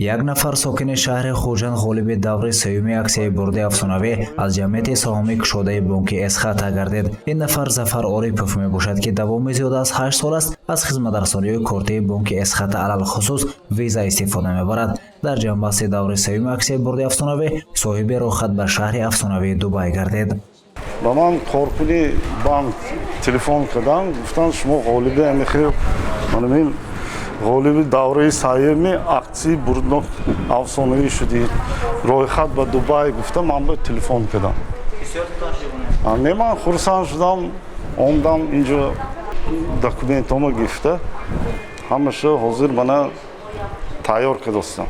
Як нафар сокини шаҳри Хуҷанд ғолиби даври сеюми аксияи бурди афсонавӣ аз ҷамъияти саҳомии кушодаи бонки Эсхата гардид. Ин нафар Зафар Орипов мебошад, ки давоми зиёда аз 8 сол аст аз хизматрасониҳои кортии бонки Эсхата, алалхусус Виза, истифода мебарад. Дар ҷамъбасти даври сеюми аксияи бурди афсонавӣ соҳиби роҳхат ба шаҳри афсонавии Дубай гардид. Ба ман коркуни банк телефон карданд, гуфтанд, шумо ғолиби ҳамихел манамин ғолиби давраи сеюми аксияи бурднок афсонавӣ шудед, рӯйхат ба Дубай гуфта ман ба телефон кардам. Не, ман хурсанд шудам, омдам инҷо, документомо гирифта, ҳамаша ҳозир мана тайёр кардостам.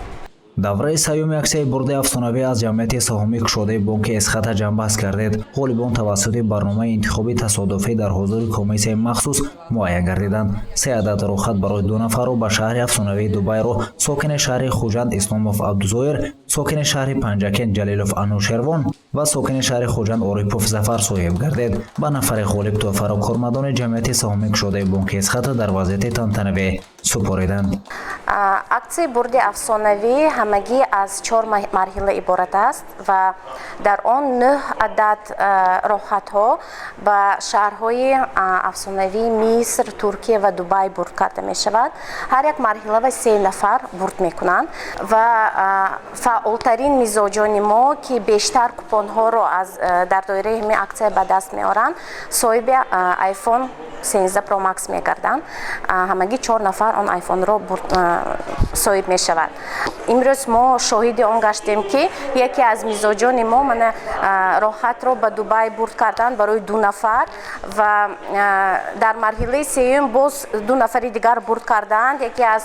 Давраи сеюми аксияи бурди афсонавӣ аз ҷамъияти саҳомии кушодаи бонки Эсхата ҷамъбаст гардид. Ғолибон тавассути барномаи интихоби тасодуфӣ дар ҳузури комиссияи махсус муайян гардиданд. Се адад роҳхат барои ду нафарро ба шаҳри афсонавии Дубайро сокини шаҳри Хуҷанд Исломов Абдузоир, сокини шаҳри Панҷакент Ҷалилов Анушервон ва сокини шаҳри Хуҷанд Орипов Зафар соҳиб гардид. Ба нафари ғолиб тӯҳфаро кормандони ҷамъияти саҳомии кушодаи бонки Эсхата дар вазъияти тантанавӣ супориданд. Аксияи бурди афсонавӣ ҳамагӣ аз чор марҳила иборат аст ва дар он нӯҳ адад роҳхатҳо ба шаҳрҳои афсонавии Миср, Туркия ва Дубай бурд карда мешавад. Ҳар як марҳилава се нафар бурд мекунанд ва фаъолтарин мизоҷони мо, ки бештар купонҳоро дар доираи ҳамин аксия ба даст меоранд, соҳиби iPhone 13 Pro Max мегарданд. Ҳамагӣ чор нафар он айфонро соҳиб мешавад. Имрӯз мо шоҳиди он гаштем, ки яке аз мизоҷони мо мана роҳхатро ба Дубай бурд карданд барои ду нафар ва дар марҳилаи сеюм боз ду нафари дигар бурд кардаанд, яке аз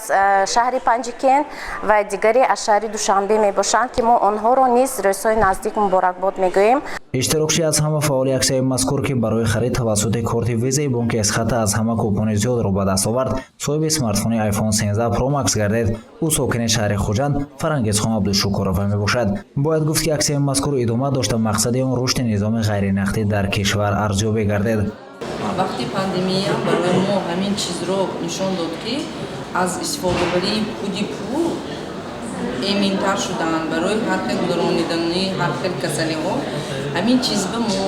шаҳри Панҷикент ва дигаре аз шаҳри Душанбе мебошанд, ки мо онҳоро низ рӯзҳои наздик муборакбод мегӯем. Иштирокчи аз ҳама фаъоли аксияи мазкур, ки барои харид тавассути корти Визаи бонки Эсхата аз ҳама купони зиёдро ба даст овард, соҳиби смартфони iPhone 13 Pro Max гардид. Ӯ сокини шаҳри Хуҷанд Фарангизхон Абдушукурова мебошад. Бояд гуфт, ки аксияи мазкур идома дошта, мақсади он рушди низоми ғайринақдӣ дар кишвар арзёбӣ гардид. Вақти пандемия барои мо ҳамин чизро нишон дод, ки аз истифодабарии худи пул эминтар шудан барои ҳар хел гузаронидани ҳар хел касалиҳо. Ҳамин чиз ба мо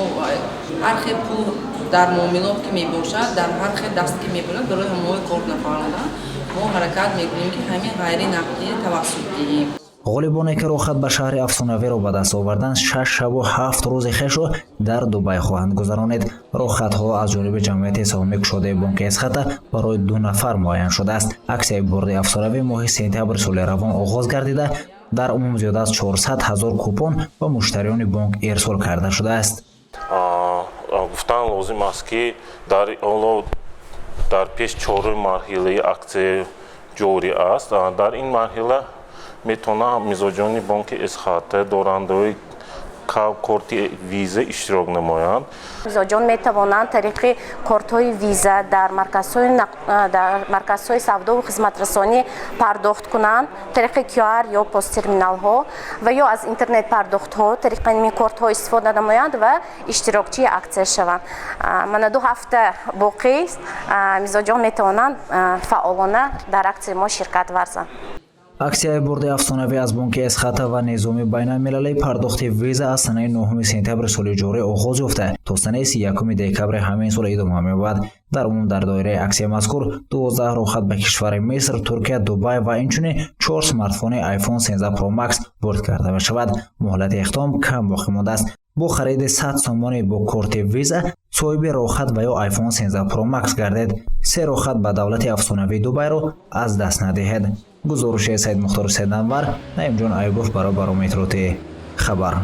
ҳар хел пул дар муомилот ки мебошад, дар ҳар хел даст ки мебошад, барои ҳамои кор нафародан мо ҳаракат мекунем, ки ҳамин ғайри нақдӣ тавассут диҳем. Ғолибоне, ки роҳхат ба шаҳри афсонавиро ба даст оварданд, 6 шабу 7 рӯзи хешро дар Дубай хоҳанд гузаронид. Роҳхатҳо аз ҷониби ҷамъияти саҳомии кушодаи бонки Эсхата барои ду нафар муайян шудааст. Аксияи бурди афсонавӣ моҳи сентябри соли равон оғоз гардида, дар умум зиёда аз 400 ҳазор купон ба муштариёни бонк ирсол карда шудааст. Гуфтан лозим аст, ки дар ҳоло дар пеш чорум марҳилаи аксия ҷорӣ аст. Дар ин марҳила метавонанд мизоҷони бонки Эсхата, дорандаҳои корти Виза иштирок намоянд. Мизоҷон метавонанд тариқи кортҳои Виза дар марказҳои савдову хизматрасонӣ пардохт кунанд, тариқи QR ё посттерминалҳо ва ё аз интернет пардохтҳо тариқи ин кортҳо истифода намоянд ва иштирокчии аксия шаванд. Мана, 2 ҳафта боқист, мизоҷон метавонанд фаъолона дар аксияи мо ширкат варзанд. Аксияи бурди афсонавӣ аз бонки Эсхата ва низоми байналмилалии пардохти Виза аз санаи 9 сентябри соли ҷорӣ оғоз ёфта, то санаи 31 декабри ҳамин сол идома меёбад. Дар умум дар доираи аксияи мазкур 12 роҳхат ба кишвари Миср, Туркия, Дубай ва инчунин чор смартфони iPhone 13 Pro Max бурд карда мешавад. Муҳлати иқдом кам боқӣ мондааст. Бо хариди 100 сомонӣ бо корти Виза соҳиби роҳхат ва ё iPhone 13 Pro Max гардед. Се роҳхат ба давлати афсонавии Дубайро аз даст надиҳед. Гузориши Саидмухтори Сайданвар, Наимҷон Аюбов барои барномаи иттилоотии «Хабар».